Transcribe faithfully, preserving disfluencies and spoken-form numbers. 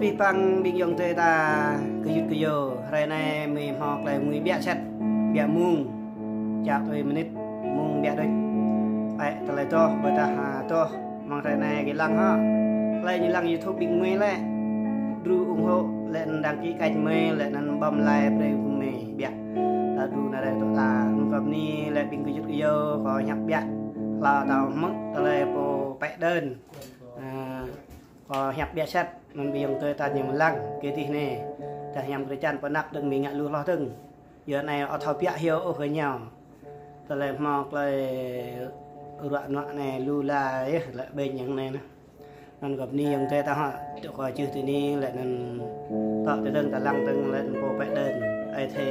Abih bang ƀing ayŏng adơi ta gơyut gơyâo, hrơi anai mơi hmâo tơlơi ngui ƀiă sĭt, ƀiă mông, čar tui mơnit, mông ƀiă đôč. Pĕ tơlơi tŏh, ƀôdah tŏh, mơ̆ng hrơi anai gih lăng hŏ. Tơlơi ñu lăng YouTube ƀing mơi lĕ, đru ủng hộ, lĕ anăn đăng ký kênh mơi, lĕ anăn bấm like brơi kơ mơi ƀiă. Ta đru anai rai tŏ ta, mơ̆ng gơ̆p anai lĕ ƀing gơyut gơyâo, kâo hiăp ƀiă, hlâo ta hmư̆ tơlơi pô pĕ đơn. Ơ, kâo hiăp ƀiă sĭt, anŭn ƀing ayŏng adơi ta ñu lăng, kơ tih anai, ta hiam kơ čan pơnăp dơ̆ng mơi ngă lu hloh dơ̆ng. Yua anai ơ thâo ƀiă hyu ôh kơ ñu. Tơlơi hmâo tơlơi ruă nuă anai lu la yơh, lĕ ƀing ayŏng anai nă. Anŭn gơ̆p anai ayŏng adơi ta hŏ, tŏ kâo čih tui anai lĕ anŭn tŏ tơdơ̆ng ta lăng dơ̆ng lĕ anŭn pô pĕ đơn, ai thê.